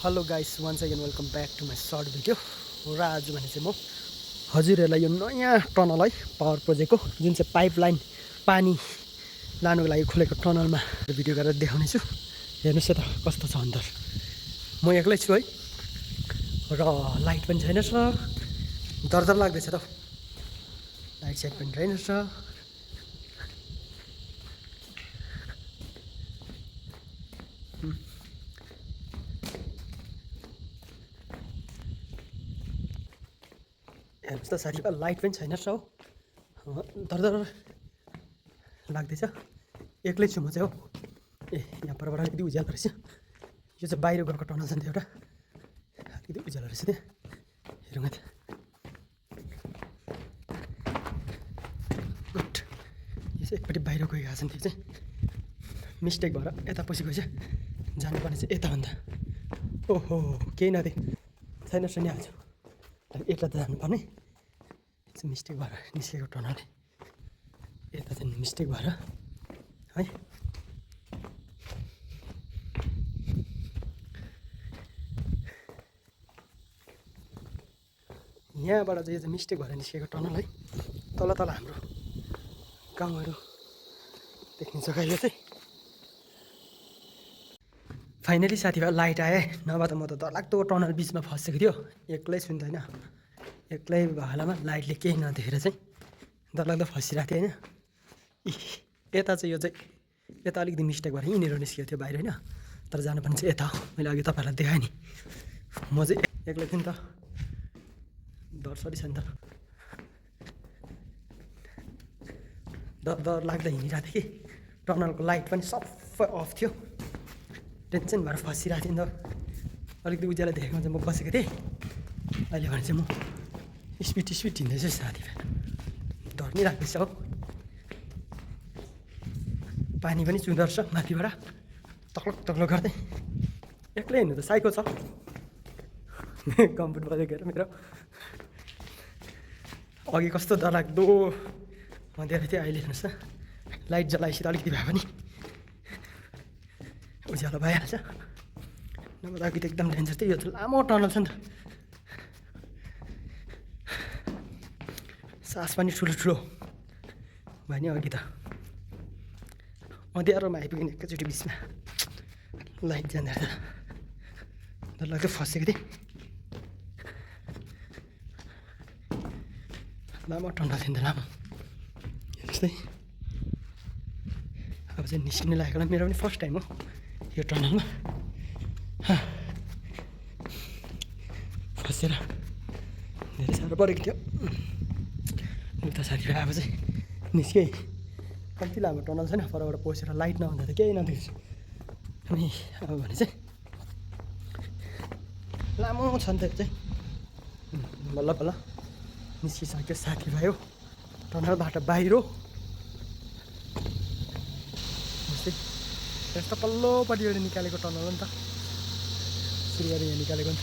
Hello guys once again welcome back to my short video र आज भने चाहिँ म हजुरहरूलाई यो नयाँ टनल है पावर प्रोजेक्टको जुन चाहिँ पाइपलाइन पानी लानुको लागि खोलेको टनलमा भिडियो गरेर देखाउने छु। हेर्नुहोस् त कस्तो छ अन्त म एक्लै छु है र लाइट पनि छैन छ डर लाग्दैछ त लाइट साइट पनि छैन छ। हेर्नुहोस् त साथीभाइ लाइट पनि छैन छ हौ डर लाग्दैछ। एक्लै छु म चाहिँ हौ। ए यहाँ परबाट अलिकति उज्यालो रहेछ। यो चाहिँ बाहिर गएको टनल छ नि एउटा अलिकति उज्यालो रहेछ त्यहाँ हेरौँ न त्यहाँ गुड। यो चाहिँ एकपट्टि बाहिर गइरहेको छ नि त्यो चाहिँ मिस्टेक भएर यता पसेको छ। जानुपर्ने चाहिँ यताभन्दा ओहो केही नदिए छैन नि आज यता त जानुपर्ने चाहिँ मिस्टेक भएर निस्केको टनल यता चाहिँ मिस्टेक भएर है। यहाँबाट चाहिँ यो चाहिँ मिस्टेक भएर निस्केको टनल है। तल तल हाम्रो गाउँहरू देख्ने जग्गा यो चाहिँ फाइनली साथीभाइ लाइट आए। नभए त म त डरलाग्दो टनल बिचमा फसेको थियो। एक्लै छु नि त होइन एक्लै भएलामा लाइटले केही नदेखेर चाहिँ डरलाग्दो फसिरहेको थियो होइन। यता चाहिँ यो चाहिँ यता अलिकति मिस्टेक भएर यहीँनिर निस्किएको थियो बाहिर होइन। तर जानुपर्ने चाहिँ यता हो। मैले अघि तपाईँहरूलाई देखाएँ नि म चाहिँ एक्लै थिएँ नि त डरसरी छ नि त डर लाग्दा हिँडिरहेको थिएँ कि टनलको लाइट पनि सबै अफ थियो। टेन्सन भएर फसिरहेको थिएँ नि त। अलिकति उज्यालो देखेकोमा चाहिँ म बसेको थिएँ। अहिले भने चाहिँ म स्पिड हिँड्दैछु साथीभाइ डर नै लाग्दैछ हौ। पानी पनि चुँदो रहेछ माथिबाट तक्लो गर्दै एक्लै हिँड्नु त साइको छ कम्पुट बजेको मेरो अघि कस्तो डरलाग्दो अँध्यारो थियो। अहिले हेर्नुहोस् त लाइट जलाएपछि त अलिकति भए पनि उज्यालो भइहाल्छ। नभए त अघि त एकदम डेन्जर थियो। यो त लामो टनल छ नि त सास पनि ठुलो भयो नि। अघि त अँध्यारोमा आइपुग्ने एकैचोटि बिचमा लाइट जाँदा त डरलाग्दो फसेको थिएँ। लामो टनल थियो नि त लामो जस्तै अब चाहिँ निस्किनु लागेको होला। मेरो पनि फर्स्ट टाइम हो यो टनलमा फसेर धेरै साह्रो परेको थियो। उता साथीभाइ अब चाहिँ निस्केँ। कम्ती लामो टनल छैन परबाट पसेर लाइट नहुँदा त केही नदेख्छु। अनि अब भने चाहिँ लामो छ नि त यो चाहिँ बल्ल निस्किसक्यो साथीभाइ हो। टनलबाट बाहिर जस्तै यस्तो पल्लोपट्टिबाट निकालेको टनल हो नि त। सुरु गरेर यहाँ निकालेको नि त